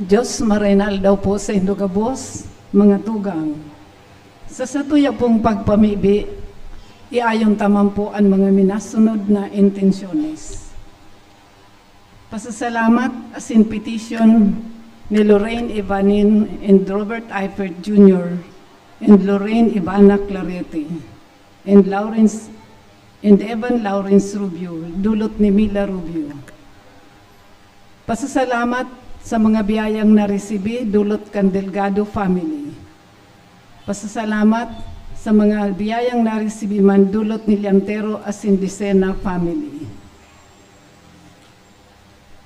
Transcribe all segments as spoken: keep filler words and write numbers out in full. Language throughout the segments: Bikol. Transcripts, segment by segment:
Diyos marinal daw po sa indo gabos, mga tugang. Sa satuya pong pagpamibi, iayon ta man po an mga minasunod na intensyones. Pasasalamat asin petition ni Lorraine Ivanin and Robert Eifert Junior and Lorraine Ivana Clarete and Lawrence and Evan Lawrence Rubio, dulot ni Mila Rubio. Pasasalamat sa mga biyayang naresibi dulot kan Delgado family. Pasasalamat sa mga biyayang naresibi man dulot ni Liantero asin Dicena family.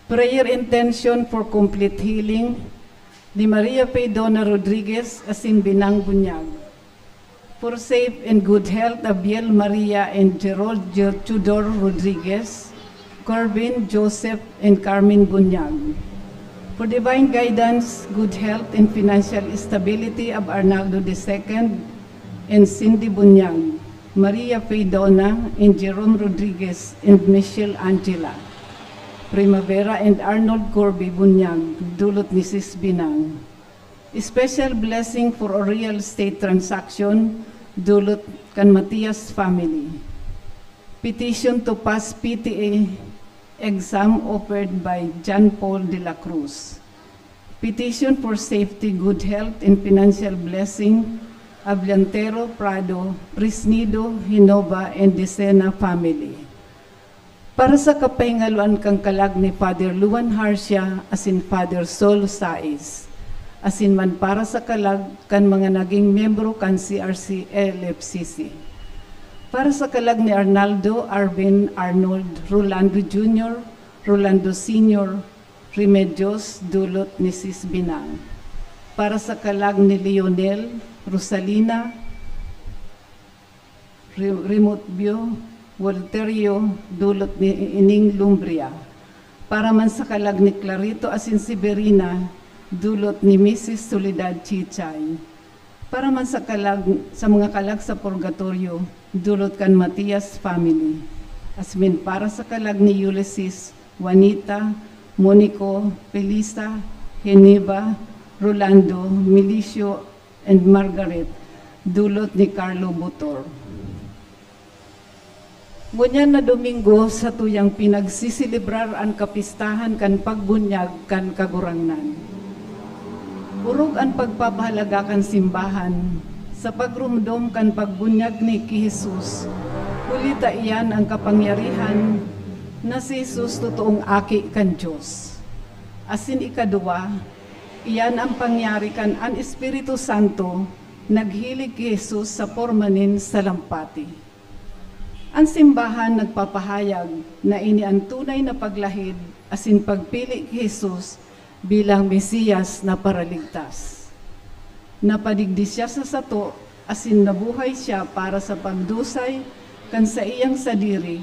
Prayer intention for complete healing ni Maria Faydona Rodriguez asin Binang Bunyag. For safe and good health of Biel Maria and Gerald Ju- Tudor Rodriguez, Corbin, Joseph, and Carmen Bunyag. For divine guidance, good health, and financial stability of Arnaldo the second and Cindy Bunyag, Maria Faydona, and Jerome Rodriguez, and Michelle Angela Primavera, and Arnold Corby Bunyag, dulot ni Sis Binang. Special blessing for a real estate transaction, dulot kan Matias family. Petition to pass P T A exam offered by John Paul de la Cruz. Petition for safety, good health, and financial blessing of Liantero, Prado, Fresnido, Hinova, and Decena family. Para sa kapahingaloan kan kalag ni Father Luan Harcia asin Father Sol Saiz, asin man para sa kalag kan mga naging miyembro kan C R C L F C C. Para sa kalag ni Arnaldo, Arvin, Arnold, Rolando Junior, Rolando Senior, Remedios, dulot ni Sis Binang. Para sa kalag ni Leonel, Rosalina, Re-, Remotbio, Walterio, dulot ni Ining Lumbria. Para man sa kalag ni Clarito asin Severina, dulot ni Misis Soledad Chichay. Para man sa kalag, sa mga kalag sa purgatorio, dulot kan Matias family. Asmin para sa kalag ni Ulysses, Juanita, Monico, Felisa, Geneva, Rolando, Milicio, and Margaret, dulot ni Carlo Butor. Ngunyan na Domingo, satuyang pinagsiselebrar an kapistahan kan pagbunyag kan Kagurangnan. Orog an pagpapahalaga kan simbahan sa pagromdom kan pagbunyag ni ki Jesus, huli ta iyan an kapangyarihan na si Jesus totoong Aki kan Dios. Asin ikaduwa, iyan an pangyari kan an Espiritu Santo naghilig ki Jesus sa porma nin salampati. An simbahan nagpapahayag na ini an tunay na paglahid asin pagpili ki Jesus bilang Mesiyas na Paraligtas. Napadigdi siya sa sato asin nabuhay siya para sa pagdusay kan saiyang sadiri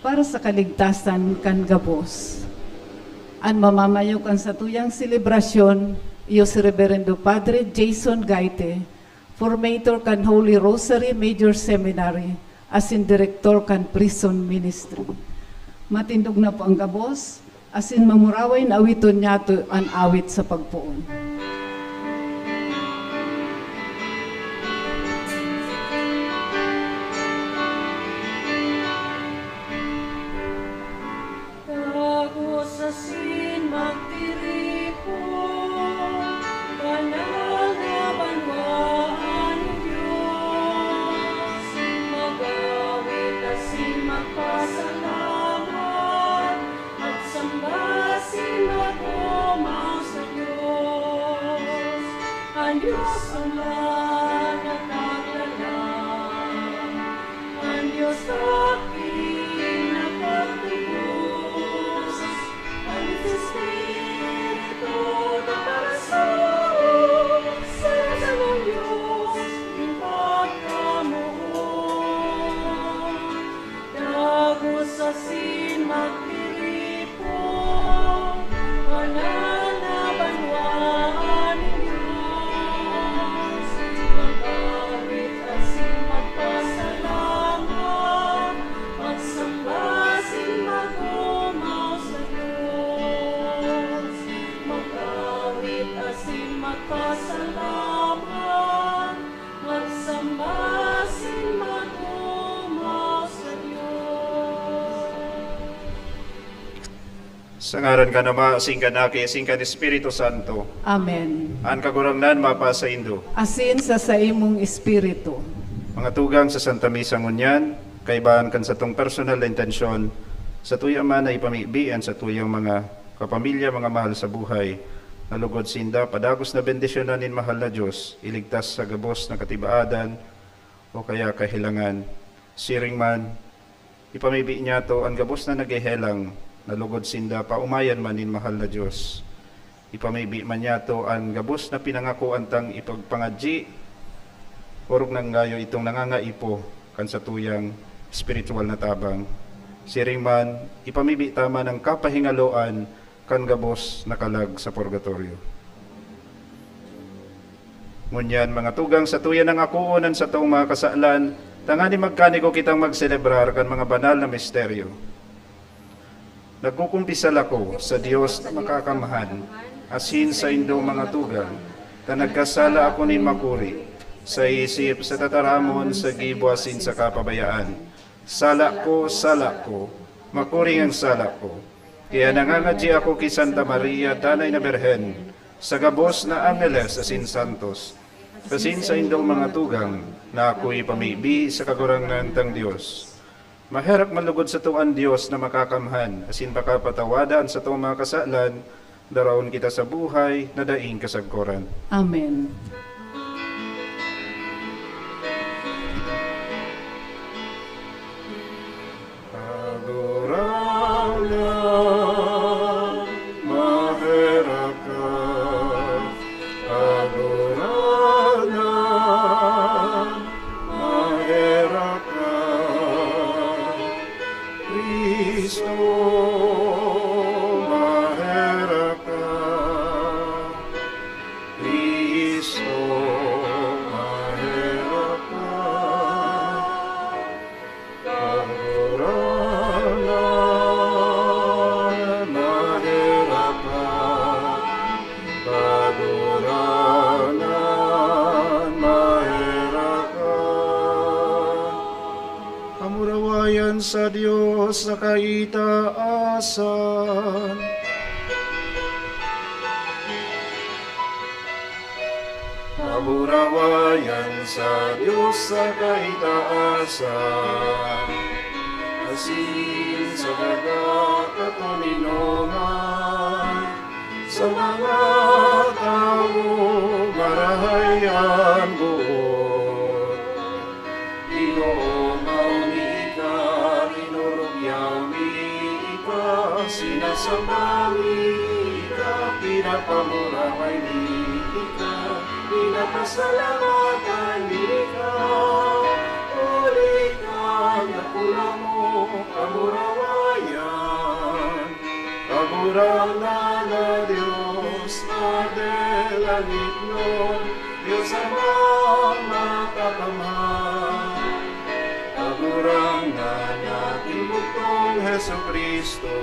para sa kaligtasan kan gabos. An mamamayo kan satuyang selebrasyon iyo si Reberendo Padre Jason Gaite, formator kan Holy Rosary Major Seminary, asin direktor kan Prison Ministry. Matindog na po ang gabos, asin mamuraway na awiton niyato an awit sa pagpoon. Dagos asin magtiripon, banal na banwaan nin Dios. Mag-awit asin magpasalamat, magsamba asin mag-omaw sa Dios. An Dios an nakaglalang, an Dios daking nakagtubos, an Espiritu na parasoro sa Dios nin pagkamoot. Dagos asin magtiripon, banal na banwaan nin Dios. Mag-awit asin magpasalamat, Sa ngaran kan Ama, asin kan Aki, asin kan Espiritu Santo. Amen. An Kagurangnan mapasaindo. Asin sa saimong espiritu. Mga tugang, sa Santa Misa ngunyan, kaibahan kan satong personal na intensyon, satuya man na ipamibi an satuyang mga kapamilya, mga mahal sa buhay, na lugod sinda padagos na bendisyonan nin mahal na Dios, iligtas sa gabos na katibaadan o kaya kahelangan. Siring man, ipamibi niyato an gabos na naghehelang, na lugod sinda paomayan man nin mahal na Dios. Ipamibi man niyato an gabos na pinangakoan tang ipagpangadyi, orog na ngayo itong nangangaipo kan satuyang espiritual na tabang. Siring man, ipamibi ta man an kapahingaloan kan gabos na kalag sa purgatoryo. Ngunyan, mga tugang, satuya nang akoon an satong mga kasalan, tanganing magkanigo kitang magselebrar kan mga banal na misteryo. Nagkukumpisal ako sa Dios na makakamhan, asin saindo, mga tugang, ta nagkasala ako nin makuri, sa isip, sa tataramon, sa gibo, asin sa kapabayaan. Sala ko, sala ko, makuri ngang sala ko. Kaya nangangadyi ako ki Santa Maria, Danay na Birhen, sa gabos na angeles asin santos, asin saindong mga tugang, na ako ipamibi sa Kagurangnan tang Dios. Maherak man lugod sato an Dios na makakamhan, asin pakapatawada an satong mga kasalan, daraon kita sa buhay na daing kasagkoran. Amen. Kagurangnan, maherak ka. Kagurangnan, maherak ka. Cristo, maherak ka. Cristo, maherak ka. Kagurangnan, maherak ka. Kagurangnan, maherak ka. Kamurawayan sa Dios sa kaitaasan. Kamurawayan sa Dios sa kaitaasan, asin sa daga katoninongan, sa mga tawo marahay an boot. Ginoo, mayo mi ika, inurugyaw mi ika, sinasamba mi ika, pinapamuraway mi ika, pinapasalamatan mi ika, huli kan dakula mong kamurawayan. Kagurangnan na Dios, Padre langitnon, Dios Amang makakamhan. Kagurangnan na nating bugtong Jesu-Cristo,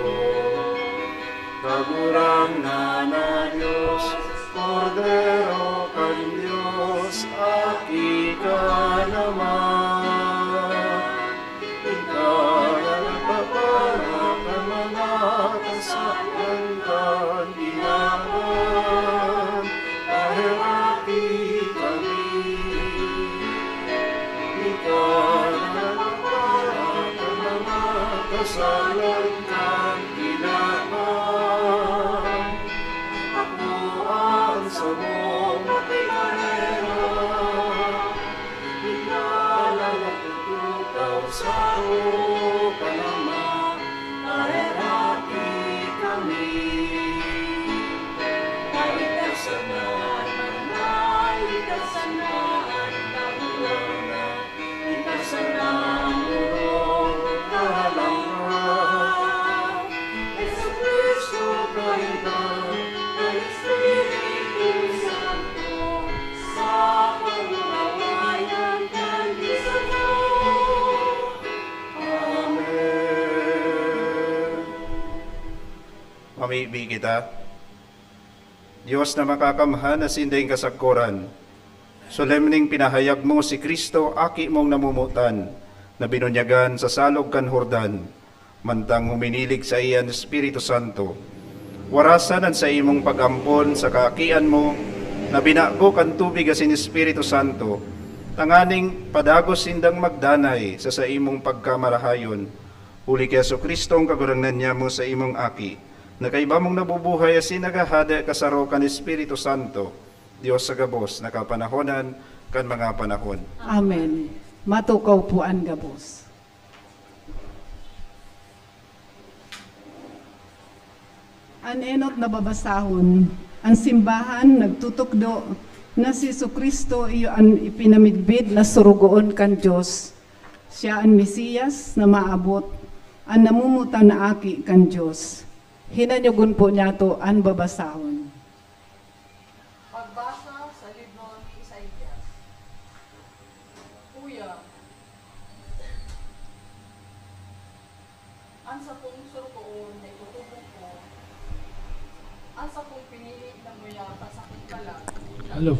Kagurangnan na Dios, Kordero kan Dios, Aki ka naman. Ika na nagpapara kan mga kasalan kan kailangan, paheraki kami. Ika na nagpapara kan mga kasalan kan kailangan, ako ang samong makikarera. Ika na nagtutukaw sa upa na maheraki kami. Ika sana, ika sana, ika sana, ika sana, Jesu-Cristo, kayo na, ang Espiritu Santo, sa pagmamayan kan Dios Ama. Amen. Mamibi kita. Dios na makakamhan na sinda nin kasagkoran, solemneng pinahayag mo si Cristo, Aki mong namomotan, na binunyagan sa salog kan Jordan. Mantang huminilig saiya an Espiritu Santo, warasan an saimong pag-ampon sa kaakian mo na binago kan tubig asin Espiritu Santo, tanganing padagos sindang magdanay sa saimong pagkamarahayon, huli ki Jesu-Cristo, an Kagurangnan nyamo, saimong Aki, na kaiba mong nabubuhay asin naghahade kasaro kan Espiritu Santo, Dios sa gabos na kapanahonan kan mga panahon. Amen. Matukaw po an gabos. An enot na babasahon, an simbahan nagtutukdo na si Jesu-Cristo iyo an ipinamidbid na sorogoon kan Dios. Siya an Mesiyas na maabot, an namomotan na Aki kan Dios. Hinanyogon po niyato an babasahon. Pagbasa sa libro ni Isaias. Uya, an sakong sorogoon na itutubong ko, an sakong pinili na muya kan sakong kalag. Hello.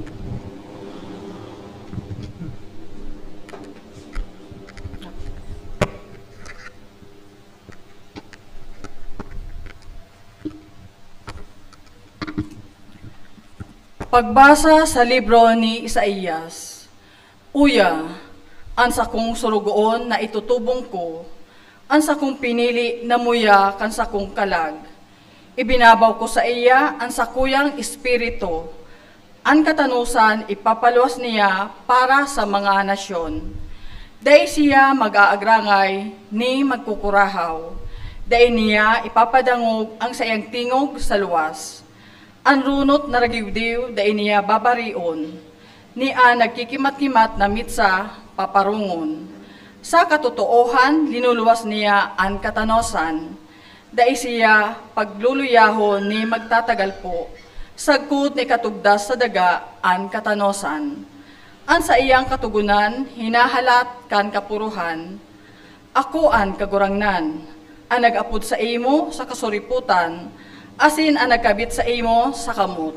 Pagbasa sa libro ni Isaias. Uya, an sakong sorogoon na itutubong ko, an sakong pinili na muya kan sakong kalag. Ibinabaw ko saiya an sakuyang espiritu. An katanosan ipapaluwas niya para sa mga nasyon. Dai siya mag-aagrangay ni magkukurahaw. Dai niya ipapadangog an saiyang tingog sa luwas. An runot na ragiwdiw dai niya babarion, ni an nagkikimat-kimat na mitsa paparongon. Sa katotoohan, linuluwas niya an katanosan. Dai siya pagluluyahon ni magtatagal po, sagkod na ikatugdas sa daga an katanosan. An saiyang katogonan hinahalat kan kapurohan. Ako an Kagurangnan, an nag-apod saimo sa kasuripotan, asin an nagkabit saimo sa kamot.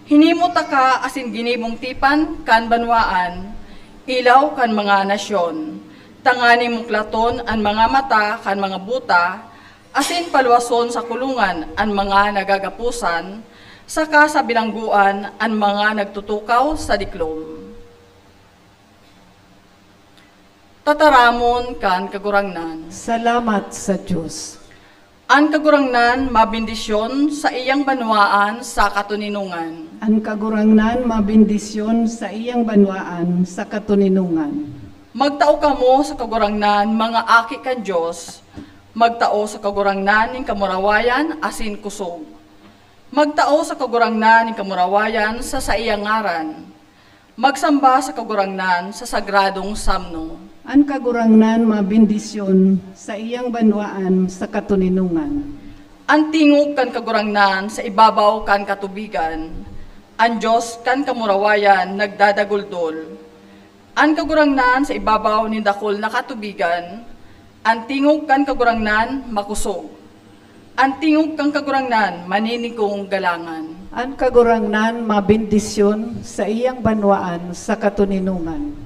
Hinimo taka asin ginibong tipan kan banwaan, ilaw kan mga nasyon, tanganing muklaton an mga mata kan mga buta, asin paluwason sa kulungan an mga nagagaposan, saka sa bilanggoan an mga nagtutukaw sa diklom. Tataramon kan Kagurangnan. Salamat sa Dios. An Kagurangnan mabendisyon sa iyang banwaan sa katoninongan. An Kagurangnan mabendisyon sa iyang banwaan sa katoninongan. Magtao kamo sa Kagurangnan, mga aki kan Dios. Magtao sa Kagurangnan nin kamurawayan asin kosog. Magtao sa Kagurangnan nin kamurawayan sa saiyang ngaran. Magsamba sa Kagurangnan sa sagradong samno. An Kagurangnan mabendisyon sa iyang banwaan sa katoninongan. An tingog kan Kagurangnan sa ibabaw kan katubigan. An Dios kan kamurawayan nagdadaguldol. An Kagurangnan sa ibabaw nin dakul na katubigan. An tingog kan Kagurangnan makosog. An tingog kan Kagurangnan maninigong galangan. An Kagurangnan mabendisyon sa iyang banwaan sa katoninongan.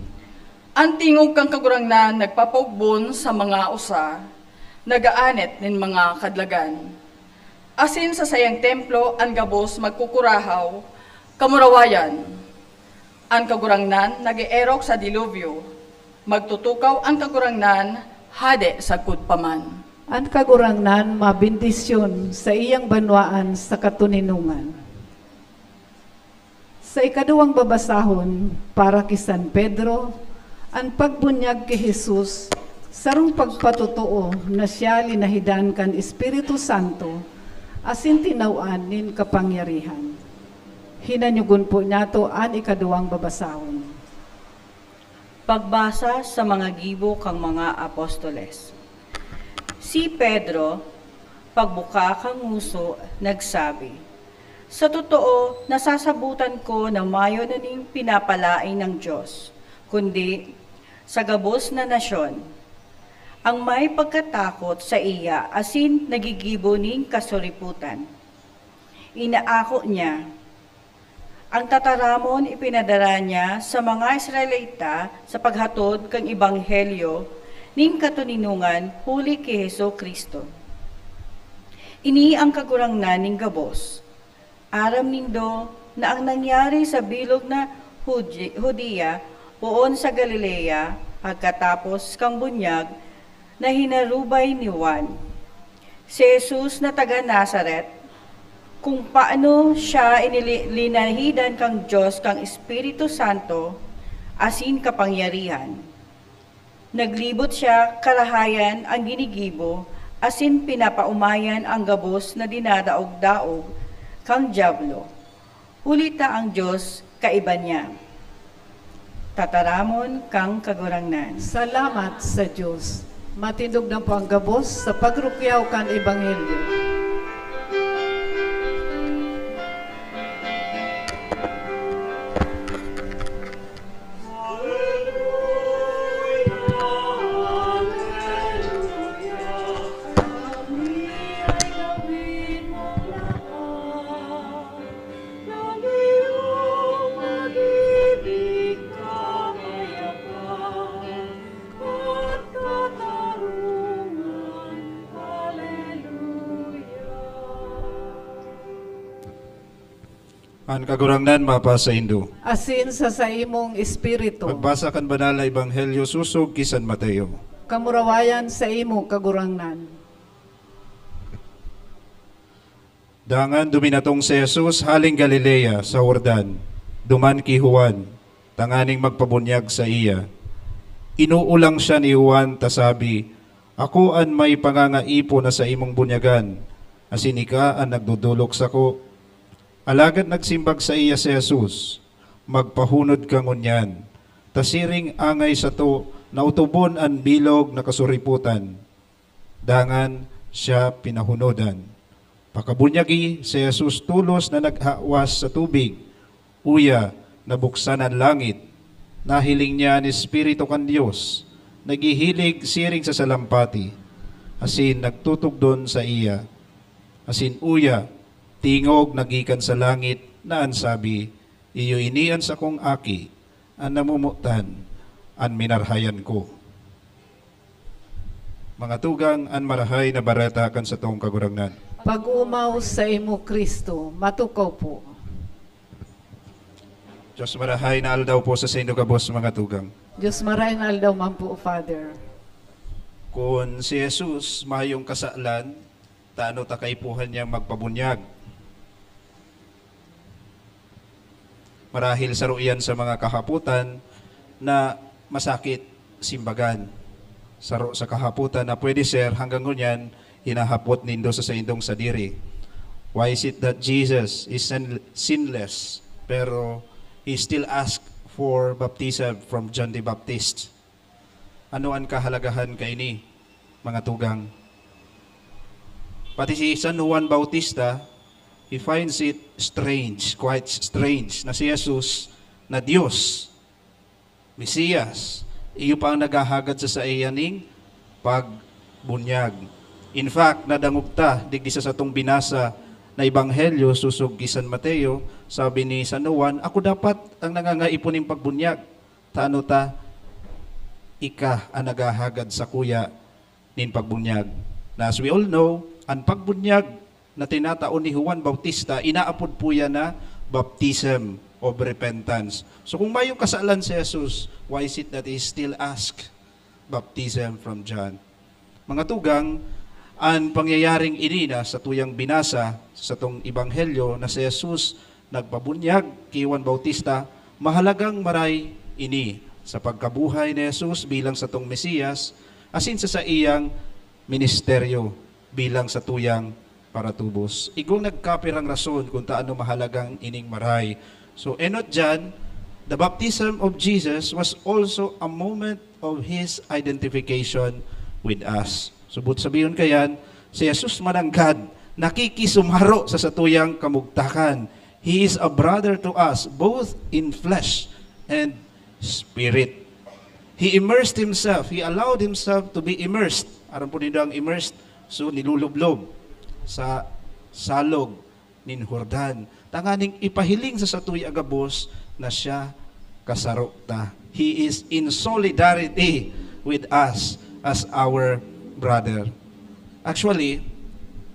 An tingog kan Kagurangnan nagpapaugbon sa mga usa, nagaanit nin mga kadlagan. Asin sa saiyang templo an gabos magkukurahaw, kamurawayan. An Kagurangnan nag-eerok sa dilubyo. Magtutukaw an Kagurangnan, hade sagkod pa man. An Kagurangnan mabendisyon sa iyang banwaan sa katoninongan. Sa ikaduwang babasahon, para ki San Pedro, an pagbunyag ki Jesus, sarong pagpatotoo na siya linahidan kan Espiritu Santo asin tinawan nin kapangyarihan. Hinanyogon po niyato an ikaduwang babasahon. Pagbasa sa mga gibo kan mga apostoles. Si Pedro, pagbuka kan ngoso, nagsabi, "Sa totoo, nasasabotan ko na mayo na nin pinapalaen nin Dios, kundi sa gabos na nasyon, an may pagkatakot saiya asin naggigibo nin kasuripotan." Inaako niya, ang tataramon ipinadara niya sa mga Israelita sa paghatod kan ebanghelyo ning katoninongan huli ki Jesu-Cristo. Ini an Kagurangnan nin gabos. Aram nindo na an nangyari sa bilog na Judi-, Judea poon sa Galilea pagkatapos kan bunyag na hinarubay ni Juan, si Jesus na taga Nazaret, kung paano siya inili-, linahidan kan Dios kan Espiritu Santo asin kapangyarihan. Naglibot siya karahayan an ginigibo asin pinapaomayan an gabos na dinadaog-daog kan Diablo. Huli ta an Dios kaiba niya. Tataramon kan Kagurangnan. Salamat sa Dios. Matindog na po ang gabos sa pagrukyaw kan Ebanghelyo. An Kagurangnan mapasaindo. Asin sa saimong espiritu. Pagbasa kan Banal na Ebanghelyo sosog ki San Mateo. Kamurawayan saimo, Kagurangnan. Dangan duminatong si Jesus haling Galilea, sa Jordan, duman ki Juan, tanganing magpabunyag saiya. Inoolang siya ni Juan ta sabi, "Ako an may pangangaipo na saimong bunyagan, asin ika an nagdodolok sako." Alagad nagsimbag saiya si Jesus, "Magpahunod ka ngunyan, ta siring angay sato na otobon an bilog na kasuripotan." Dangan siya pinahunodan. Pakabunyagi, si Jesus tolos na naghawas sa tubig. Uya, nabuksan an langit. Nahiling niya an Espiritu kan Dios, naghihilig siring sa salampati, asin nagtutugdon saiya. Asin uya, tingog na gikan sa langit na an sabi, "Iyo ini an sakong Aki, an namomotan, an minarahayan ko." Mga tugang, an Marahay na Bareta kan satong Kagurangnan. Pag-omaw saimo, Cristo. Matukaw po. Dios marahay na aldaw po sa saindo gabos, mga tugang. Dios marahay na aldaw man po, Father. Kun si Jesus mayong kasalan, tano ta kaipuhan niyang magpabunyag? Marahil saro iyan sa mga kahapotan na masakit simbagan. Saro sa kahapotan na pwede ser hanggang ngunyan hinahapot nindo sa saindong sadiri. Why is it that Jesus is sin-, sinless, pero he still asked for baptism from John the Baptist? Ano an kahalagahan kaini, mga tugang? Pati si San Juan Bautista, he finds it strange, quite strange, na si Jesus na Dios, Mesiyas, iyo pa ang naghahagad sa saiya ning pagbunyag. In fact, nadangog ta digdi sa satong binasa na ebanghelyo sosog ki San Mateo, sabi ni San Juan, "Ako dapat ang nangangaipo nin pagbunyag. Tano ta ika an naghahagad sakuya nin pagbunyag?" Na, as we all know, an pagbunyag na tinatao ni Juan Bautista, inaapod po yan na baptism of repentance. So, kung mayong kasalan si Jesus, why is it that he still ask baptism from John? Mga tugang, an pangyayaring ini na satuyang binasa sa satong ebanghelyo na si Jesus nagpabunyag ki Juan Bautista, mahalagang maray ini sa pagkabuhay ni Jesus bilang satong Mesiyas asin sa saiyang ministeryo bilang satuyang paratubos. Igwang nagkapirang rason kun taano mahalagang ining maray. So, enot diyan, the baptism of Jesus was also a moment of his identification with us. Subot sabihon kayan, si Jesus mananggad nakikisumaro sa satuyang kamugtakan. He is a brother to us, both in flesh and spirit. He immersed himself. He allowed himself to be immersed. Aram po nindo ang immersed? So, nilulublob sa salog nin Jordan, tanganing ipahiling sa satuya gabos na siya kasaro ta. He is in solidarity with us. as our brother. Actually,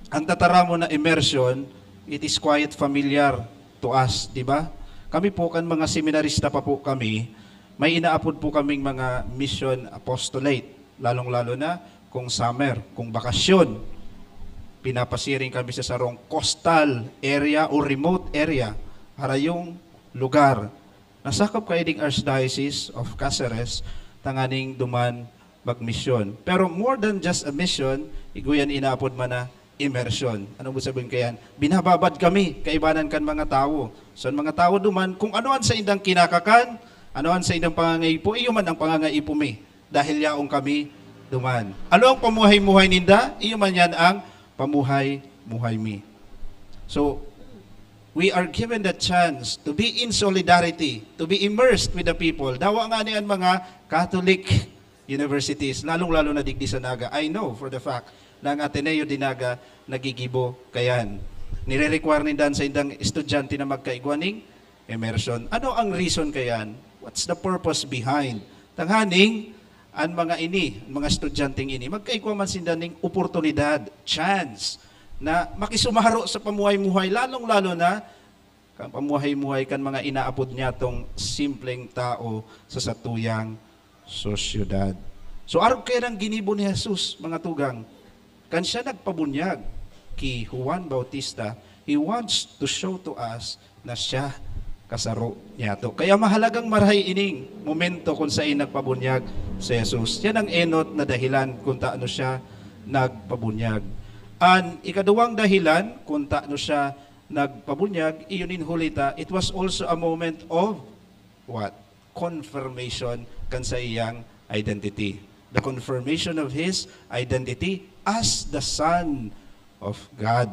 ang tataramon na immersion, it is quite familiar to us, di ba? Kami po, kan mga seminarista pa po kami, may inaapod po kaming mga mission apostolate, lalong-lalo na kung summer, kung bakasyon. Pinapasiring kami sa sarong coastal area o remote area, harayong lugar. Nasakop kaining Archdiocese of Caceres, tanganing duman magmisyon. Pero more than just a mission, igwa yan inaapod man na immersion. Ano ibig sabihin kayan? Binababad kami, kaibanan kan mga tawo. So, an mga tawo duman, kung ano an saindang kinakakan, ano an saindang pangangaipo, iyo man ang pangangaipo mi. Dahil yaon kami duman. Ano ang pamuhay-muhay ninda? Iyo man yan ang pamuhay-muhay mi. So, we are given the chance to be in solidarity, to be immersed with the people. Dawa nga ni an mga Catholic universities, lalong-lalo na digdi sa Naga. I know for the fact na ang Ateneo de Naga nagigibo kayan. Nire-require ninda an saindang estudyante na magkaigwa ning immersion. Ano ang reason kayan? What's the purpose behind? Tanghaning an mga ini, an mga estudyanteng ini, magkaigwa man sinda ning oportunidad, chance, na makisumaro sa pamuhay-muhay, lalong-lalo na kan pamuhay-muhay kan mga inaapod niyatong simpleng tao sa satuyang sosyedad. So, arog kayan an ginibo ni Jesus, mga tugang. Kan siya nagpabunyag ki Juan Bautista, he wants to show to us na siya kasaro niyato. Kaya mahalagang marahay ining momento kung saen nagpabunyag si Jesus. Yan ang enot na dahilan kung taano siya nagpabunyag. An ikaduwang dahilan kung taano siya nagpabunyag, iyo nin huli ta, it was also a moment of what? Confirmation kan saiyang identity. The confirmation of his identity as the Son of God.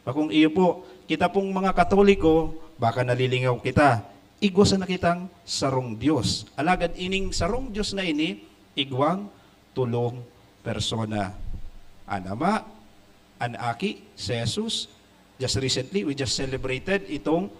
Bakong iyo po, kita pong mga Katoliko, baka nalilingaw kita. Igwa sana kitang sarong Dios. Alagad ining sarong Dios na ini, igwang tolong persona. An Ama, an Aki, si Jesus. Just recently, we just celebrated itong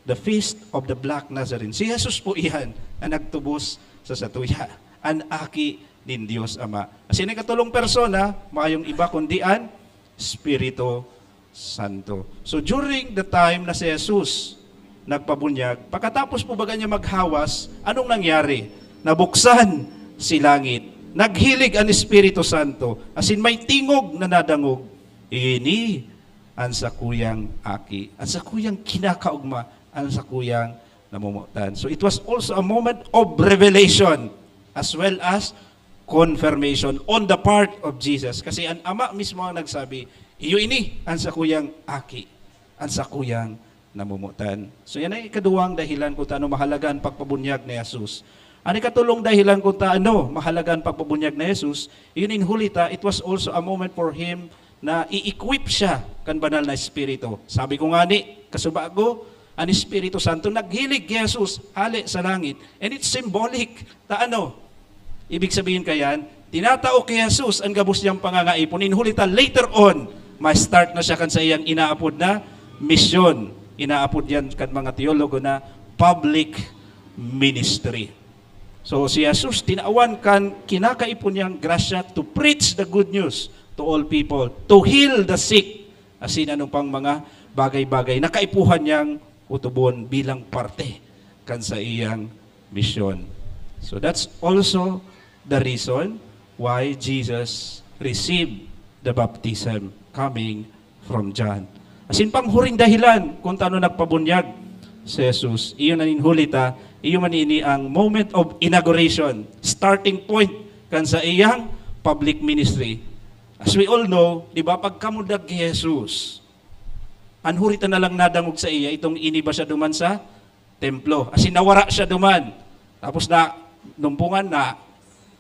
the Feast of the Black Nazarene. Si Jesus po iyan na nagtubos sa satuya, an Aki nin Dios Ama. Asin an ikatolong persona, mayong iba kundi an Espiritu Santo. So, during the time na si Jesus nagpabunyag, pagkatapos po baga niya maghawas, anong nangyari? Nabuksan si langit. Naghilig an Espiritu Santo. Asin may tingog na nadangog, "Ini an sakuyang Aki, an sakuyang kinakaogma, an sakuyang namomotan." So, it was also a moment of revelation as well as confirmation on the part of Jesus. Kasi an Ama mismo ang nagsabi, "Iyo ini an sakuyang Aki, an sakuyang namomotan." So, yan ang ikaduwang dahilan kung taano mahalaga an pagpabunyag ni Jesus. An ikatolong dahilan kung taano mahalaga an pagpabunyag ni Jesus, iyo nin huli ta, it was also a moment for him na i-equip siya kan Banal na Espiritu. Sabi ko ngani, kasubago, an Espiritu Santo naghilig ki Jesus hale sa langit. And it's symbolic. Ta ano? Ibig sabihin kayan, tinatao ki Jesus an gabos niyang pangangaipo. Nin huli ta, later on, ma-start na siya kan saiyang inaapod na misyon. Inaapod yan kan mga teologo na public ministry. So, si Jesus, tinawan kan kinakaipon niyang grasya to preach the good news to all people, to heal the sick, asin ano pang mga bagay-bagay na kaipuhan niyang utubon bilang parte kan saiyang misyon. So, that's also the reason why Jesus received the baptism coming from John. Asin panghuring dahilan kung taano nagpabunyag si Jesus, iyo na nin huli ta, iyo man ini ang moment of inauguration, starting point kan saiyang public ministry. As we all know, di ba, pagkamundag ki Jesus, an huri ta na lang nadangog saiya, itong iniba siya duman sa templo. Asin nawara siya duman. Tapos na, numpungan na,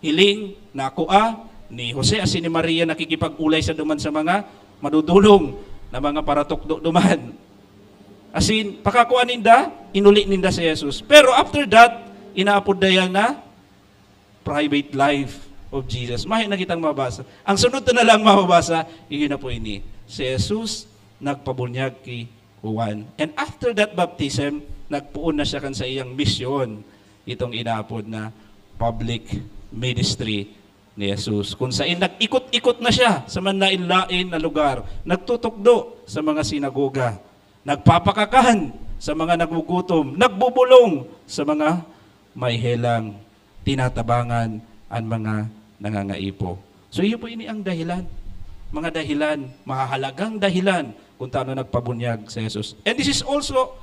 hiling, nakua ni Jose asin ni Maria, nakikipag-olay siya duman sa mga madudolong na mga paratukdo duman. Asin, pakakua ninda, inuli ninda si Jesus. Pero after that, inaapod dayan na private life of Jesus. Mayo na kitang mabasa. Ang sunod ta na lang mababasa, iyo na po ini. Si Jesus nagpabunyag ki Juan. And after that baptism, nagpoon na siya kan saiyang misyon, itong inaapod na public ministry ni Jesus, kung sain nag-ikot-ikot na siya sa manlain-lain na lugar, nagtutukdo sa mga sinagoga, nagpapakakan sa mga nagugutom, nagbubulong sa mga may helang, tinatabangan an mga nangangaipo. So, iyo po ini ang dahilan, mga dahilan, mahahalagang dahilan kung taano nagpabunyag si Jesus. And this is also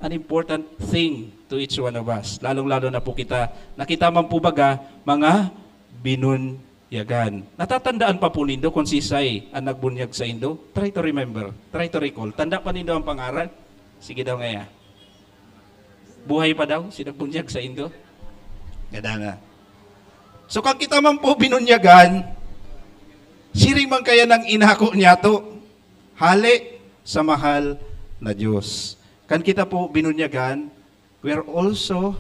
an important thing to each one of us, lalong-lalo na po kita, na kita man po baga mga binunyagan. Natatandaan pa po nindo kung sisay ang nagbunyag saindo? Try to remember. Try to recall. Tanda pa nindo ang pangaran? Sige daw ngaya. Buhay pa daw si nagbunyag saindo? Gada na. So, kan kita man po binunyagan, siring man kaya nang inako niyato, hale sa mahal na Diyos. Kan kita po binunyagan, we are also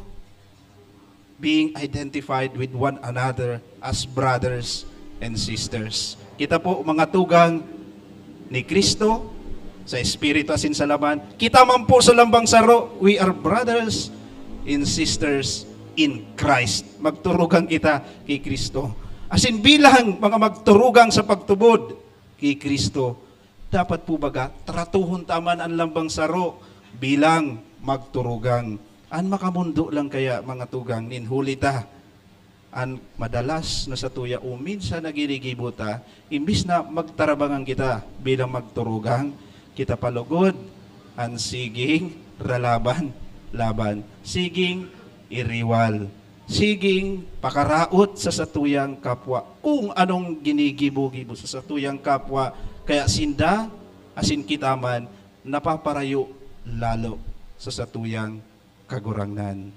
being identified with one another as brothers and sisters. Kita po, mga tugang ni Cristo, sa Espiritu asin sa laman. Kita man po sa lambang saro, we are brothers and sisters in Christ. Magturugang kita ki Cristo. Asin bilang mga magturugang sa pagtubod ki Cristo, dapat po baga, tratuhon ta man an lambang saro bilang magturugang. An makamondo lang kaya, mga tugang, nin huli ta an madalas na satuya o minsan na ginigibo ta, imbis na magtarabangan kita bilang magturugang, kita pa lugod an siging ralaban, laban, siging iriwal, siging pakaraot sa satuyang kapwa. Kung anong ginigibo-gibo sa satuyang kapwa, kaya sinda, asin kita man, napaparayo lalo sa satuyang Kagurangnan.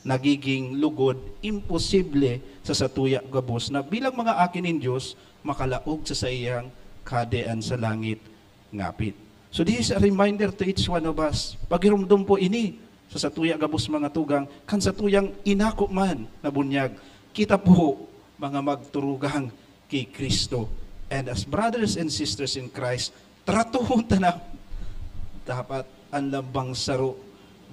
Nagiging lugod, imposible sa satuya gabos na bilang mga aki nin Dios, makalaog sa saiyang Kahadean sa langit ngapit. So, this is a reminder to each one of us. Pagiromdom po ini sa satuya gabos, mga tugang, kan satuyang inako man na bunyag. Kita po, mga magturugang ki Cristo. And as brothers and sisters in Christ, tratuhon ta na dapat an lambang saro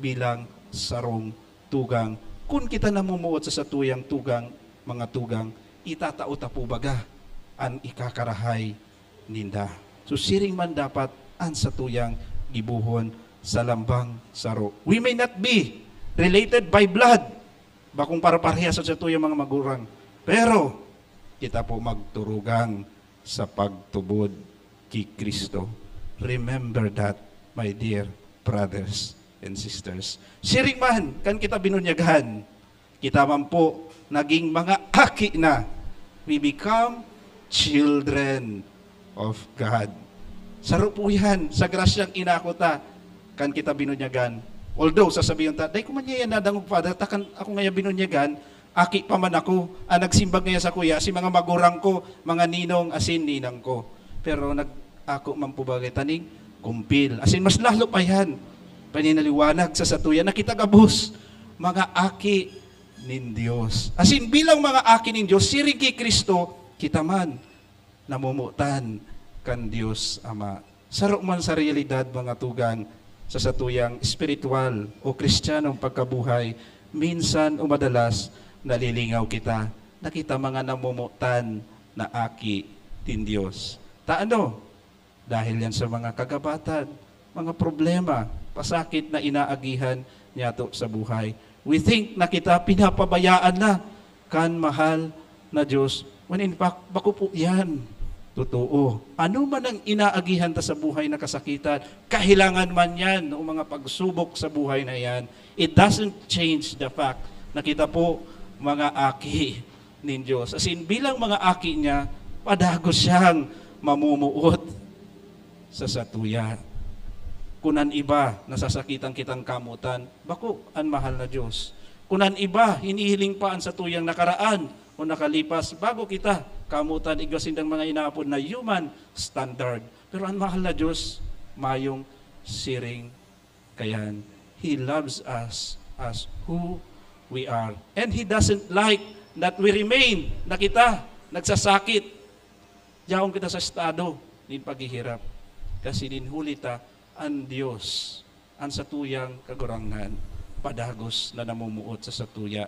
bilang sarong tugang. Kun kita namumuot sa satuyang tugang, mga tugang, itatao ta po baga an ikakarahay ninda. So, siring man dapat an satuyang gibohon sa lambang saro. We may not be related by blood, bakong paraparehas sa satuyang mga magurang, pero kita po magturugang sa pagtubod ki Cristo. Remember that, my dear brothers and sisters. Siring man, kan kita binunyagan, kita man po naging mga aki na. We become children of God. Saro po yan, sa grasyang inako ta, kan kita binunyagan. Although, sasabihon ta, "Dai ko man niya yan nadangog, Father, ta kan ako ngaya binunyagan, aki pa man ako, ang nagsimbag ngaya sakuya, si mga magurang ko, mga ninong asin ninang ko." Pero nag-, ako man po bagay taning kumpil. Asin mas lalo pa yan, paninaliwanag sa satuya na kita gabos, mga aki nin Dios. Asin bilang mga aki nin Dios, siring ki Cristo, kita man, namomotan kan Dios Ama. Saro man sa realidad, mga tugang, sa satuyang espiritual o Kristiyanong pagkabuhay, minsan o madalas nalilingaw kita na kita mga namomotan na aki nin Dios. Ta ano? Dahil yan sa mga kagabatan, mga problema, pasakit na inaagihan niyato sa buhay. We think na kita pinapabayaan na kan mahal na Diyos, when in fact, bako po yan totoo. Ano man ang inaagihan ta sa buhay na kasakitan, kahilangan man yan o mga pagsubok sa buhay na yan, it doesn't change the fact na kita po mga aki nin Diyos. As in, bilang mga aki niya, padagos siyang mamumuot sa satuya. Kun an iba, nasasakitan kitang kamotan, bako an mahal na Diyos. Kun an iba, hinihiling pa an satuyang nakaraan o nakalipas, bago kita kamotan, igwa sindang mga inaapod na human standard. Pero an mahal na Diyos, mayong siring kayan. He loves us as who we are. And He doesn't like that we remain na kita nagsasakit. Yaon kita sa estado nin paghihirap. Kasi nin huli ta, an Diyos, an satuyang Kagurangnan, padagos na namumuot sa satuya.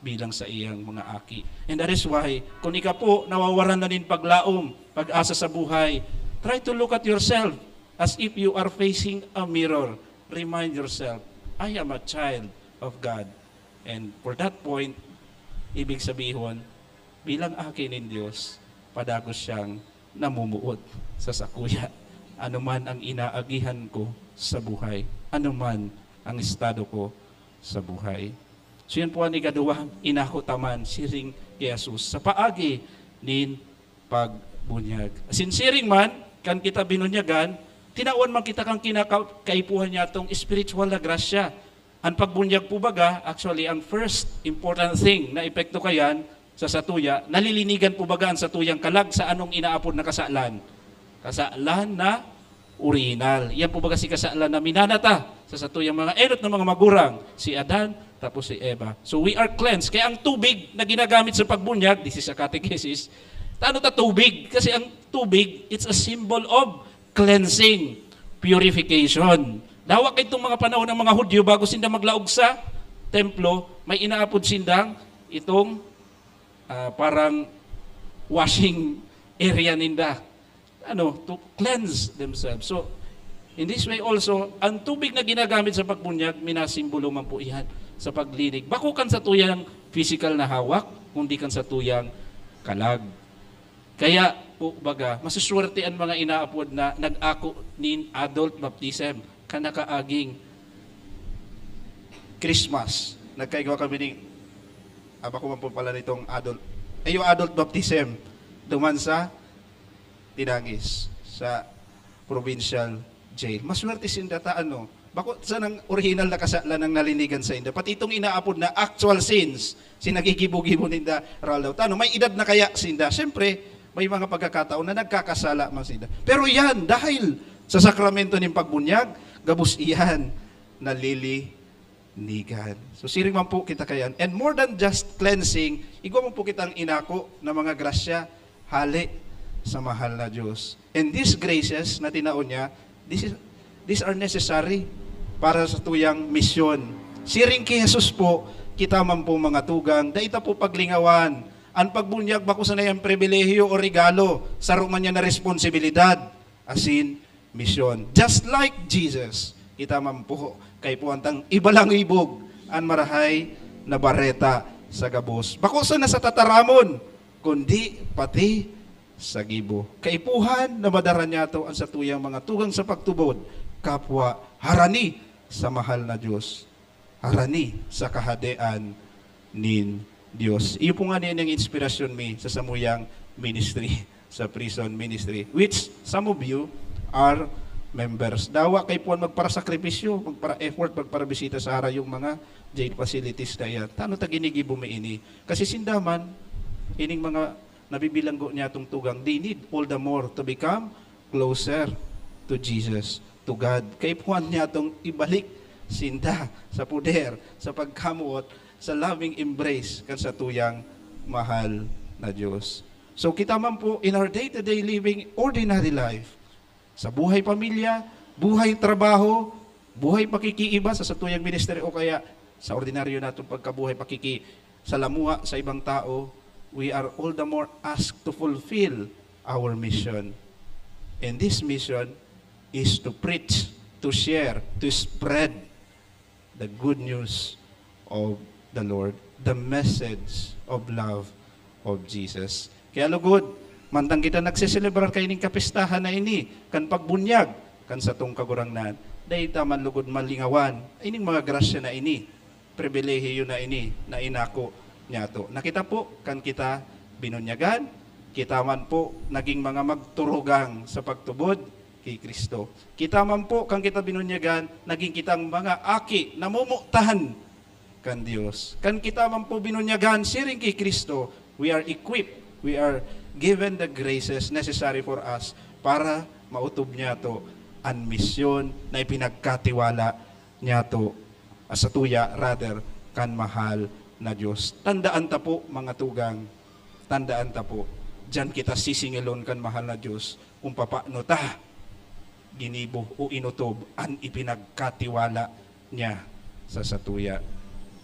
bilang saiyang mga aki. And that is why, kung ika po nawawaran na nin paglaom, pag-asa sa buhay, try to look at yourself as if you are facing a mirror. Remind yourself, "I am a child of God." And for that point, ibig sabihon, bilang aki nin Dios, padagos siyang namumuot sa sakuya. Ano man ang inaagihan ko sa buhay, ano man ang estado ko sa buhay. So, yan po an ikaduwa, inako ta man, siring ki Jesus, sa paagi nin pagbunyag. Asin siring man, kan kita binunyagan, tinawan man kita kan kinaka-, kaipuhan niyatong espiritual na grasya. An pagbunyag po baga, actually, ang first important thing na epekto kayan sa satuya, nalilinigan po baga an satuyang kalag sa anong inaapod na kasalan. Kasalan na orihinal. Yan po baga si kasalan na minana ta sa satuyang mga enot na mga magurang, si Adan, tapos si Eva. So we are cleansed. Kaya ang tubig na ginagamit sa pagbunyag, this is a catechesis, tano ta tubig? Kasi ang tubig, it's a symbol of cleansing, purification. Dawa kay itong mga panahon ng mga Hudyo, bago sinda maglaog sa templo, may inaapod sindang itong, ah, parang washing area ninda. Ano, to cleanse themselves. So, in this way also, ang tubig na ginagamit sa pagbunyag, minasimbolo man po iyan sa paglinig. Bako kan satuyang physical na hawak, kundi kan satuyang kalag. Kaya po, baga, masuswerte an mga inaapod na nag-ako nin adult baptism, kan nakaaging Christmas. Nagkaigwa kami ning, aba ko man po pala nitong adult, ayo, adult baptism, duman sa Tinangis, sa provincial jail. Maswerte sinda ta, ano, bako sanang orihinal na kasalan ang nalinigan sainda. Pati itong inaapod na actual sins, si nagigibo-gibo ninda, raldaw. Tano, may edad na kaya sinda? Siyempre, may mga pagkakataon na nagkakasala man sinda. Pero yan, dahil sa sakramento nin pagbunyag, gabos iyan nalilinigan. So, siring man po kita kayan. And more than just cleansing, igwa man po kitang inako na mga grasya hale sa mahal na Diyos. And these graces na tinao niya, this is, these are necessary para sa tuyang misyon. Siring ki Jesus po, kita man po mga tugang, dai ta po paglingawan. An pagbunyag bako sanay an pribilehiyo o regalo, saro man yan na responsibilidad, asin misyon. Just like Jesus, kita man po, kaipuhan tang ibalangibog an Marahay na Bareta sa gabos. Bako sana sa tataramon, kundi pati sa gibo. Kaipuhan na madara niyato an satuyang mga tugang sa pagtubod, kapwa harani sa mahal na Diyos, harani sa Kahadean nin Dios. Iyo po ngani an inspirasyon mi sa samuyang ministry, sa prison ministry, which some of you are members. Dawa kaipuhan magparasakripisyo, magpara-effort, magparabisita sa harayong mga jail facilities na iyan. Tano ta ginigibo mi ini? Kasi sinda man, ining mga nabibilanggo niyatong tugang, they need all the more to become closer to Jesus, to God. Kaipuhan niyatong ibalik sinda sa poder, sa pagkamoot, sa loving embrace kan satuyang mahal na Diyos. So, kita man po, in our day-to-day living, ordinary life, sa buhay pamilya, buhay trabaho, buhay pakikiiba sa satuyang ministry o kaya sa ordinaryo natong pagkabuhay, pakiki-, sa lamuha sa ibang tao, we are all the more asked to fulfill our mission. And this mission is to preach, to share, to spread the good news of the Lord, the message of love of Jesus. Kaya lugod, mantang kita nagseselebrar kaining kapistahan na ini, kan pagbunyag kan satong Kagurangnan, dai ta man lugod malingawan ining mga grasya na ini, pribilehiyo na ini na inako niyato. Na kita po, kan kita binunyagan, kita man po naging mga magturugang sa pagtubod ki Cristo. Kita man po, kan kita binunyagan, naging kitang mga aki, namomotan kan Dios. Kan kita man po binunyagan, siring ki Cristo, we are equipped, we are given the graces necessary for us para maotob niyato an misyon na ipinagkatiwala niyato, ah, satuya, rather, kan mahal na Dios. Tandaan ta po, mga tugang, tandaan ta po, diyan kita sisingilon kan mahal na Dios kung papaano ta ginibo o inotob an ipinagkatiwala niya sa satuya.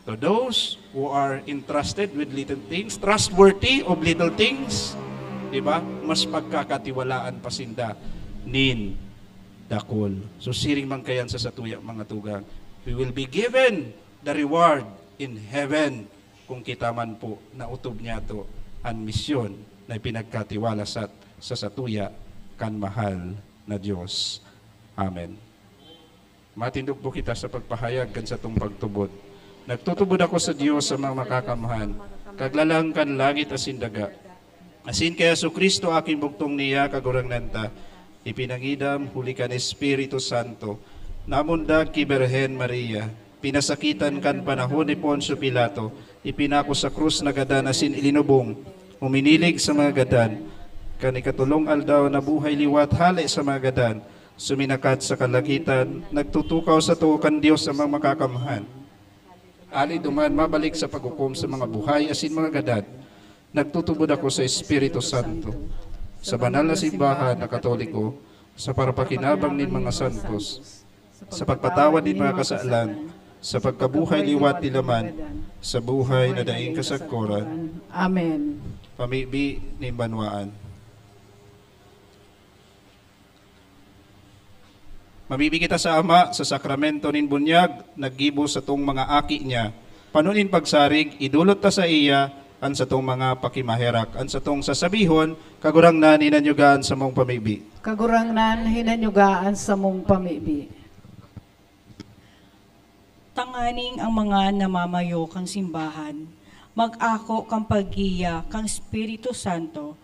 To those who are entrusted with little things, trustworthy of little things, di ba? Mas pagkakatiwalaan pa sinda nin dakul. So, siring man kayan sa satuya, mga tugang, we will be given the reward in heaven kung kita man po naotob niyato an misyon na ipinagkatiwala sa, sa satuya kan mahal na Dios. Amen. Matindog po kita sa pagpahayag kan satong pagtubod. Nagtutubod ako sa Dios sa mga makakamhan, Kaglalang kan langit asin daga, asin kay Jesu-Cristo, aking bugtong niya, Kagurangnan ta, ipinangidam huli kan Espiritu Santo, namundag ki Birhen Maria, pinasakitan kan panahon ni Poncio Pilato, ipinako sa krus, nagadan asin ilinubong, uminilig sa mga gadan. Kan ikatolong aldaw, nabuhay liwat hale sa mga gadan, suminakat sa kalangitan, nagtutukaw sa too kan Dios sa mga makakamhan. Ali duman mabalik sa paghukom sa mga buhay asin mga gadan. Nagtutubod ako sa Espiritu Santo, sa banal na simbahan na Katoliko, sa parapakinabang nin mga santos, sa pagpatawad nin mga kasalan, sa pagkabuhay liwat nila man, sa buhay na daing kasagkoran. Amen. Pamibi nin banwaan. Mamibi kita sa Ama, sa sakramento nin bunyag, naggibo satong mga aki niya. Pano nin pagsarig, idolot ta saiya an satong mga pakimaherak. An satong sasabihon, Kagurangnan, hinanyuga an samong pamibi. Kagurangnan, hinanyuga an samong pamibi. Tanganing ang mga namamayo kan simbahan mag-ako kan paggiya kan Espiritu Santo,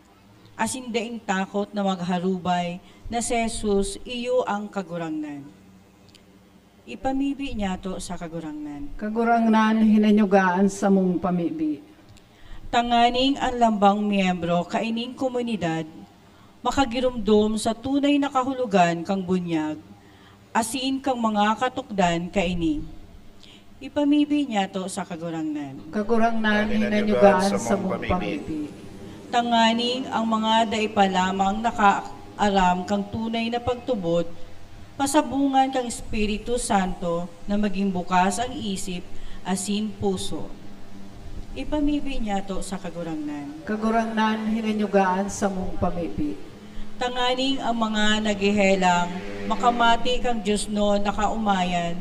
asin daing takot na magharubay na si Jesus iyo an Kagurangnan. Ipamibi niyato sa Kagurangnan. Kagurangnan, hinanyuga an samong pamibi. Tanganing an lambang miyembro kaining komunidad makagiromdom sa tunay na kahulogan kan bunyag asin kan mga katukdan kaini. Ipamibi niyato sa Kagurangnan. Kagurangnan, hinanyuga an samong pamibi. Tanganing ang mga dai pa lamang nakaaram kan tunay na pagtubod, pasabungan kan Espiritu Santo na magin bukas an isip asin puso. Ipamibi niyato sa Kagurangnan. Kagurangnan, hinanyuga an samong pamibi. Tanganing ang mga naghehelang makamati kan diosnon na kaomayan,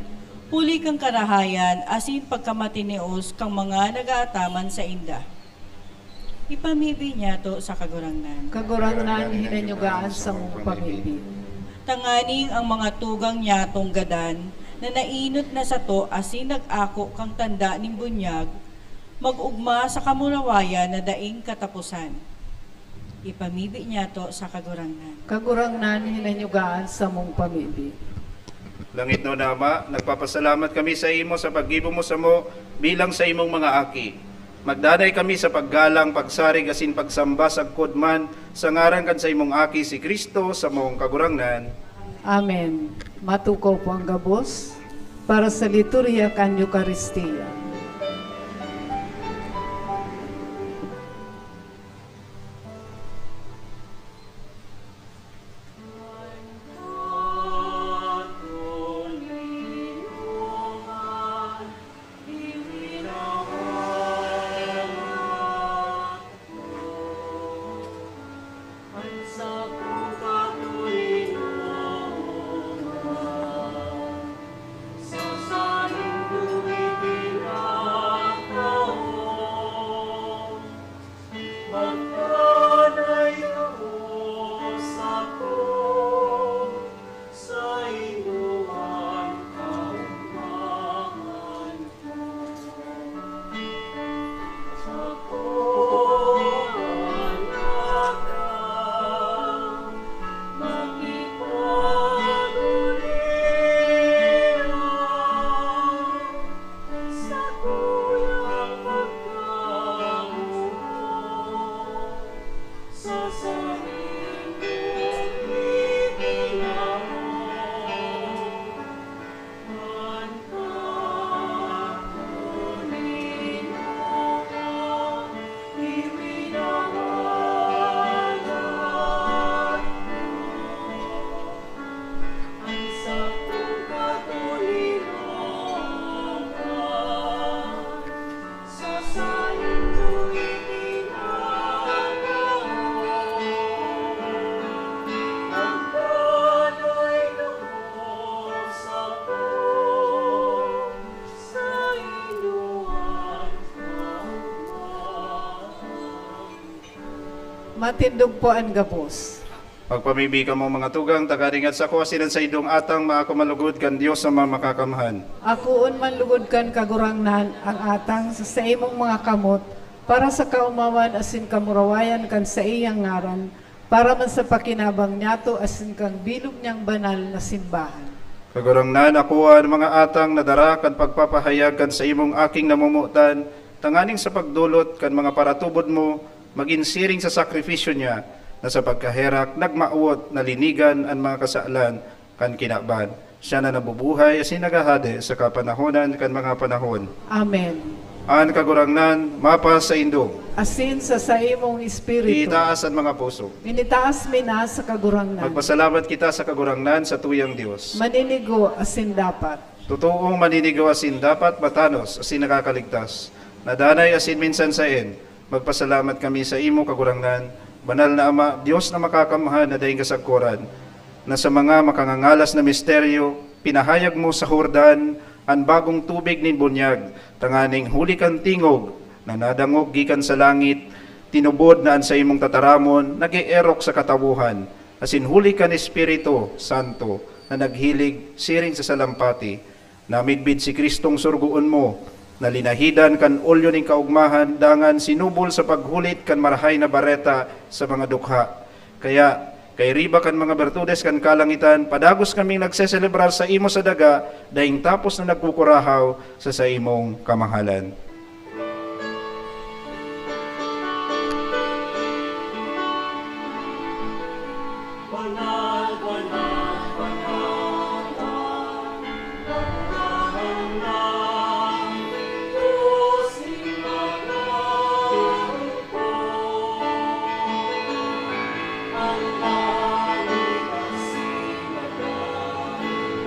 huli kan karahayan asin pagkamatinios kan mga nag-aataman sainda. Ipamibi niyato sa Kagurangnan. Kagurangnan, hinanyuga an samong pamibi. Tanganing ang mga tugang niyatong gadan na naenot na sato asin nag-ako kan tanda nin bunyag, mag-ogma sa kamurawayan na daing kataposan. Ipamibi niyato sa Kagurangnan. Kagurangnan, hinanyuga an samong pamibi. Langitnon na Ama, nagpapasalamat kami sa imo sa paggibo mo samo bilang sa imong mga aki. Magdanay kami sa paggalang, pagsarig asin pagsamba sagkod man sa ngaran kan sa imong Aki, si Cristo, samong Kagurangnan. Amen. Matukaw po ang gabos para sa liturhiya kan Eukaristia. Tindog po an gabos. Magpamibi kamo, mga tugang, tanganing an sako asin an saindong atang maako man lugod kan Dios na Mamakamhan. Akoon man lugod kan Kagurangnan an atang sa saimong mga kamot, para sa kaomawan asin kamurawayan kan saiyang ngaran, para man sa pakinabang niyato asin kan bilog niyang banal na simbahan. Kagurangnan, akoa an mga atang na dara kan pagpapahayag kan saimong aking namomotan, tanganing sa pagdolot kan mga paratubod mo, magin siring sa sakrifisyo niya, na sa pagkaherak nagmawot na linigan an mga kasalan kan kinaban. Siya na nabubuhay asin naghahade sa kapanahonan kan mga panahon. Amen. An Kagurangnan mapasaindo. Asin sa saimong espiritu. Itaas an mga puso. Initaas mi na sa Kagurangnan. Magpasalamat kita sa Kagurangnan, sa tuyang Dios. Maninigo asin dapat. Totoong maninigo asin dapat, matanos asin nakakaligtas, na danay asin minsan saen. Magpasalamat kami sa imo, Kagurangnan, Banal na Ama, Dios na Makakamhan na daing kasagkoran, na sa mga makangangalas na misteryo, pinahayag mo sa Jordan an bagong tubig nin bunyag, tanganing huli kan tingog na nadangog gikan sa langit, tinubod na an saimong tataramon nag-eerok sa katawohan, asin huli kan Espiritu Santo na naghilig siring sa salampati. Namidbid si Cristong surugoon mo, na linahidan kan olyo nin kaogmahan, dangan sinubol sa paghulit kan Marahay na Bareta sa mga dukha. Kaya, kairiba kan mga bertudes kan kalangitan, padagos kaming nagseselebrar sa imo sa daga, daing tapos na nagkukurahaw sa saimong kamahalan.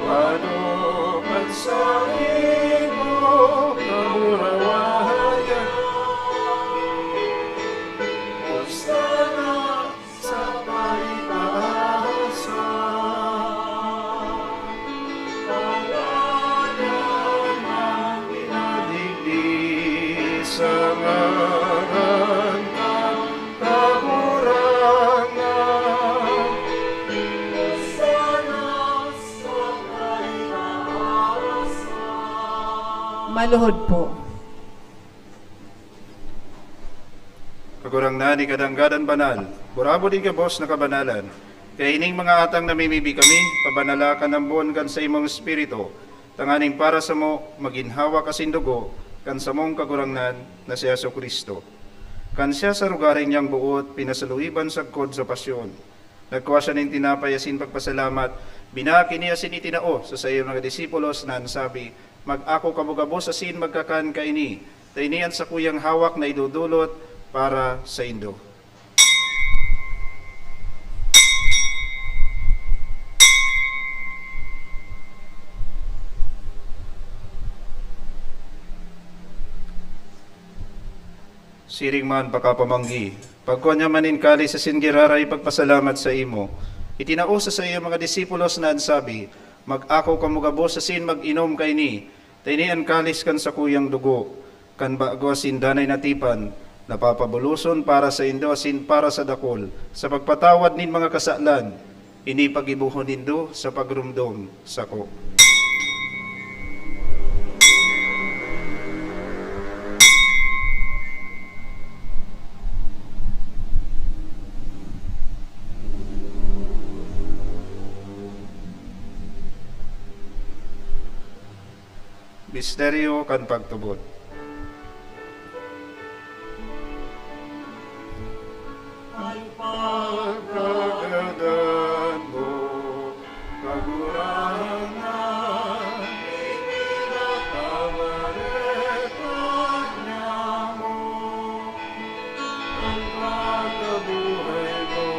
Ano man sa imo kamurawayan, pusta na sa paitaasan. Palaya man pinadigdi sa ngaran kan Kagurangnan. Maluhod po. Kagurangnan, ika danggad an banal, burabod nin gabos na kabanalan. Kaya ining mga atang namimibi kami, pabanala kan ambon kan saimong Espiritu, tanganing para samo magin hawak asin dugo kan samong Kagurangnan na si Jesu-Cristo. Kan siya sa rogaring niyang boot pinasaluiban sagkod sa pasyon, nagkua siya nin tinapay asin pagpasalamat, binaak ini asin itinao sa saiyang mga disipulos na an sabi, "Mag-ako kamo gabos asin magkakan kaini, ta ini an sakuyang hawak na idodolot para saindo." Siring man pakapamanggi, pagkua niya man nin kalis asin giraray pagpasalamat sa imo, itinao sa saiyang mga disipulos na an sabi, "Mag-ako kamo gabos asin mag-inom kaini, ta ini an kalis kan sakuyang dugo kan bago asin danay na tipan, na papabuloson para saindo asin para sa dakul sa pagpatawad nin mga kasalan. Ini paggibohon nindo sa pagromdom sako." Misteryo kan pagtubod. An pagkagadan mo, Kagurangnan, ipinagkabareta niamo. An pagkabuhay mo,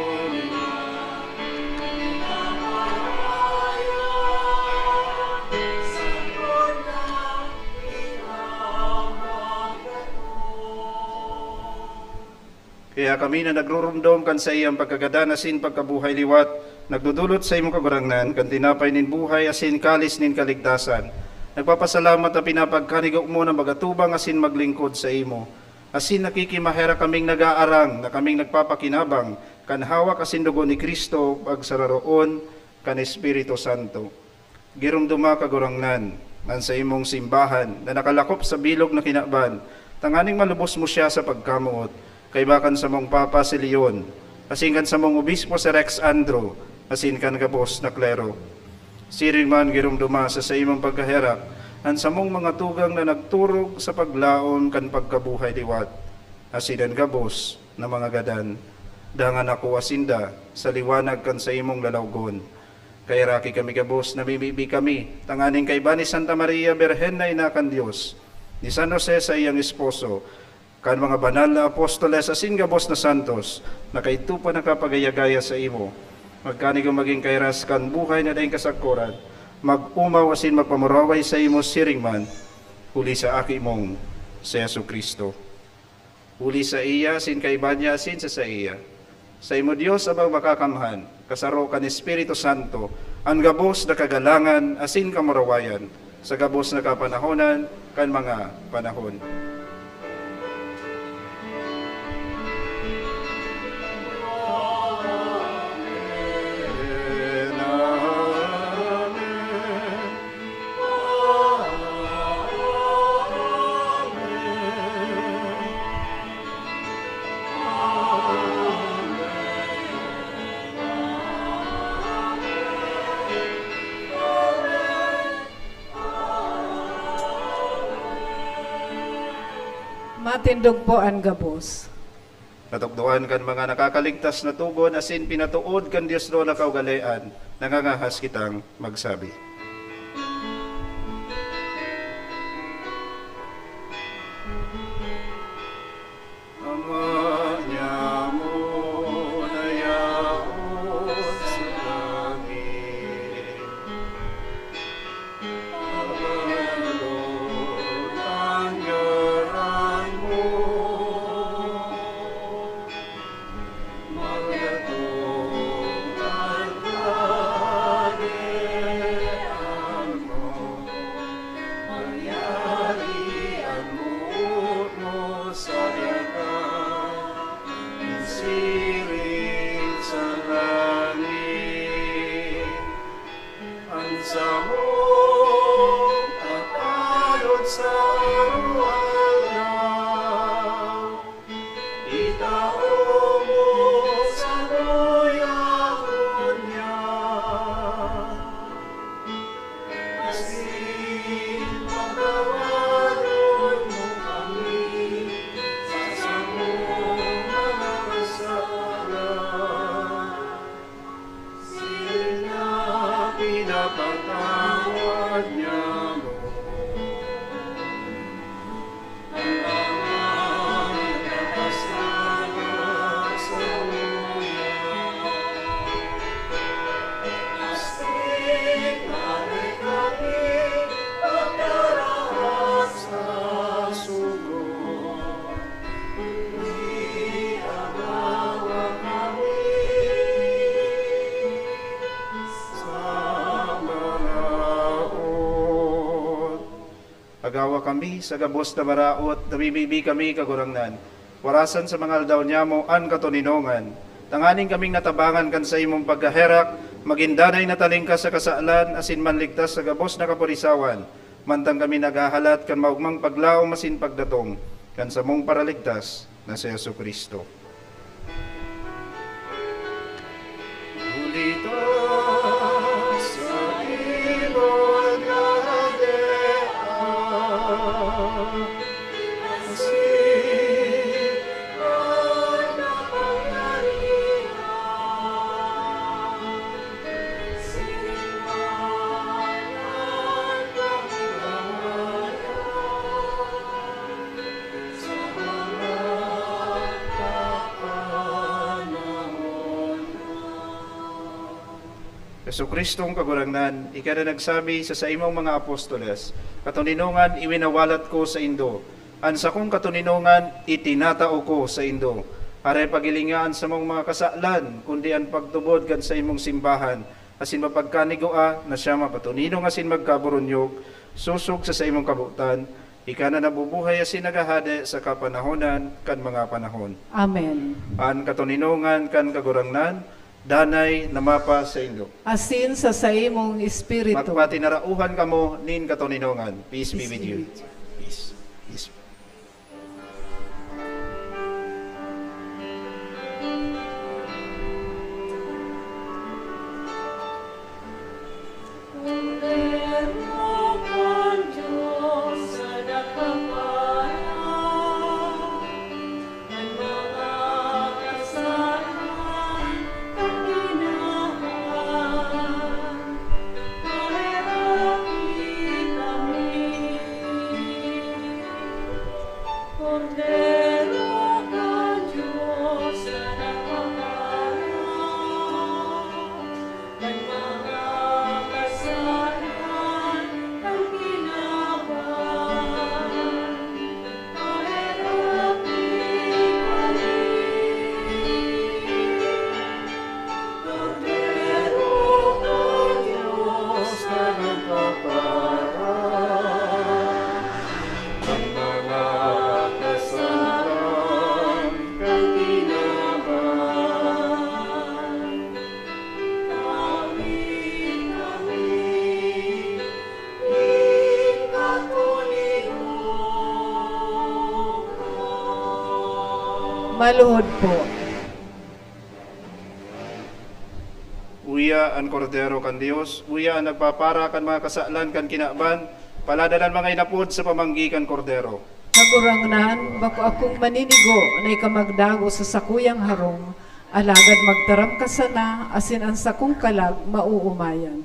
Kaya kami na nagruromdom kan saiyang pagkagadan asin pagkabuhay liwat, nagdodolot sa imo, Kagurangnan, kan tinapay nin buhay asin kalis nin kaligtasan. Nagpapasalamat ta pinapagkanigo mo na magatubang asin maglingkod sa imo. Asin nakikimaherak kaming nag-aarang na kaming nagpapakinabang kan hawak asin dugo ni Cristo pagsararoon kan Espiritu Santo. Giromdoma, Kagurangnan, an saimong simbahan na nakalakop sa bilog na kinaban, tanganing malubos mo siya sa pagkamoot, kaiba kan samong Papa si Leon, asin kan samong Obispo si Rex Andrew, asin kan gabos na klero. Siring man, giromdoma sa saimong pagkaherak an samong mga tugang na nagturog sa paglaom kan pagkabuhay liwat, asin an gabos na mga gadan. Dangan akoa sinda sa liwanag kan saimong lalawgon. Kaheraki kami gabos, namimibi kami, tanganing kaiba ni Santa Maria, Birhen na Ina kan Dios, ni San Jose, saiyang esposo, kan mga banal na apostoles asin gabos na santos na kaidto pa nakapagayagaya saimo, magkanigo magin kairas kan buhay na daing kasagkoran, mag-omaw asin magpamuraway saimo siring man, huli sa Aki mong si Jesu-Cristo. Huli saiya, asin kaiba niya, asin sa saiya. Saimo, Dios Amang Makakamhan, kasaro kan Espiritu Santo, an gabos na kagalangan asin kamurawayan, sa gabos na kapanahonan kan mga panahon. Matindog po an gabos. Natukdoan kan mga nakakaligtas na togon asin pinatood kan Dios Lola kaugalean, nangangahas kitang magsabi. Ama niamo na yaon sa langit, pagbaton an ngaran mo, magdatong an kaharian mo, mangyari an boot mo sa daga, siring sa langit. An samong pagkaon sa araw-araw, itao mo sa nguya ngunyan. Asin patawaron mo kami sa samong mga kasalan, siring na pinapatawad niamo an mga nagkakasala saindo. Asin dai kami pagdaraha sa sugo, kundi agawa kami sa maraot. Agawa kami sa gabos na maraot, namimibi kami, Kagurangnan. Warasan sa mga aldaw niyamo an katoninongan, tanganing kaming natabangan kan saimong pagkaherak, magin danay na talingkas sa kasalan asin manligtas sa gabos na kapurisawan, mantang kami naghahalat kan maogmang paglaom asin pagdatong kan samong Paraligtas na si Jesu-Cristo. Huli ta sa imo naghahadean, asin an kapangyarihan, siring man an kabuhayan, sa mga kapanahon na. Jesu-Cristong Kagurangnan, ika na nagsabi sa saimong mga apostoles, "Katoninongan iwinawalat ko saindo, an sakong katoninongan itinatao ko saindo." Aray pagilinga an samong mga kasalan, kundi an pagtubod kan saimong simbahan, asin mapagkanigua na siya mapatoninong asin magkaburunyog, sosog sa saimong kabotan, Ika na nabubuhay asin naghahade sa kapanahonan kan mga panahon. Amen. An katoninongan kan Kagurangnan danay na mapasaindo. Asin sa saimong espiritu. Magpatinarauhan kamo nin katoninongan. Peace be with you. Peace. Peace. Maluhod po. Uya an Kordero kan Dios, uya an nagpapara kan mga kasalan kan kinaban, paladanan mga inapod sa pamanggi kan Kordero. Kagurangnan, bako akong maninigo na ika magdagos sa sakuyang harong, alagad magtaram ka sana asin an sakong kalag maoomayan.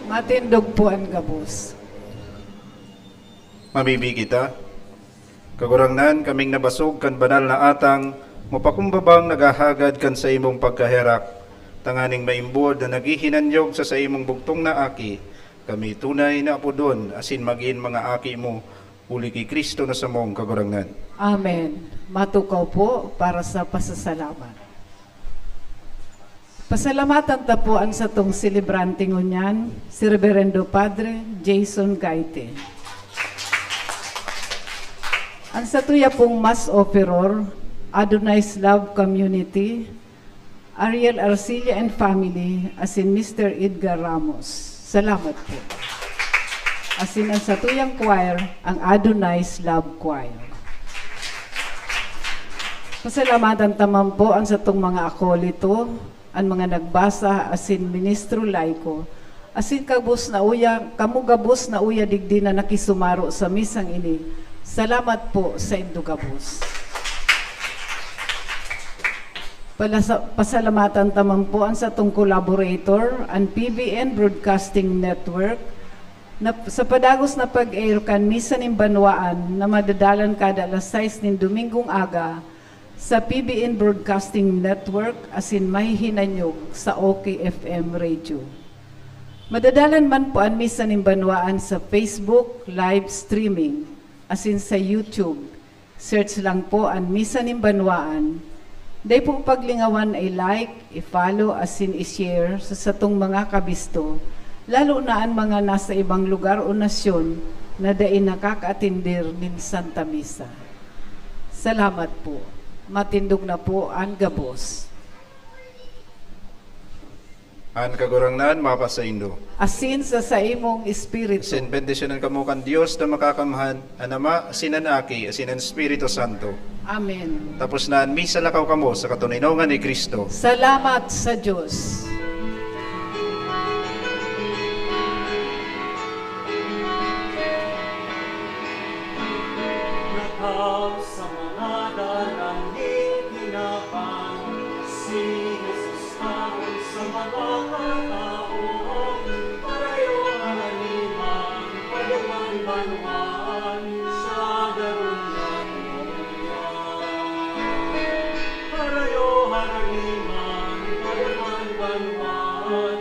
Matindog po an gabos. Mamibi kita. Kagurangnan, kaming nabasog kan banal na atang, mapakumbabang naghahagad kan saimong pagkaherak, tanganing maimbod na naghihinanyog sa saimong bugtong na Aki, kami tunay na apodon asin magin mga aki mo, huli ki Cristo na samong Kagurangnan. Amen. Matukaw po para sa pasasalamat. Pasalamatan ta po an satong selebrante ngunyan, si Reverendo Padre Jason Gaite. An satuya pong Mass Offeror, Adonai's Love Community, Ariel Arcilla and family, asin Mister Edgar Ramos. Salamat po. Asin an satuyang choir, ang Adonai's Love Choir. Pasalamatan ta man po an satong mga akolito, an mga nagbasa, asin ministro laiko, asin gabos na uya, kamo gabos na uya digdi na nakisumaro sa misang ini. Salamat po saindo gabos. Palasa-, pasalamatan ta man po an satong collaborator, an P B N Broadcasting Network, na, sa padagos na pag-air kan Misa nin Banwaan na madadalan kada alas sais nin Domingong aga sa P B N Broadcasting Network asin mahihinanyog sa O K F M Radio. Madadalan man po an Misa nin Banwaan sa Facebook live streaming asin sa YouTube. Search lang po an Misa nin Banwaan. Dai po paglingawan na i-like, i-follow asin i-share sa satong mga kabisto, lalo na an mga nasa ibang lugar o nasyon na dai nakakaatender nin Santa Misa. Salamat po. Matindog na po an gabos. An Kagurangnan mapasaindo. Asin sa saimong espiritu. Asin bendisyonan kamo kan Dios na Makakamhan, an Ama, asin an Aki, asin an Espiritu Santo. Amen. Tapos na an misa, lakaw kamo sa katoninongan ni Cristo. Salamat sa Dios. Lakaw sa mga darang itinapan, si Jesus Sa mga katao, parayo haraniman, paduman banwaan, siya garo niya. Parayo haraniman, paduman banwaan,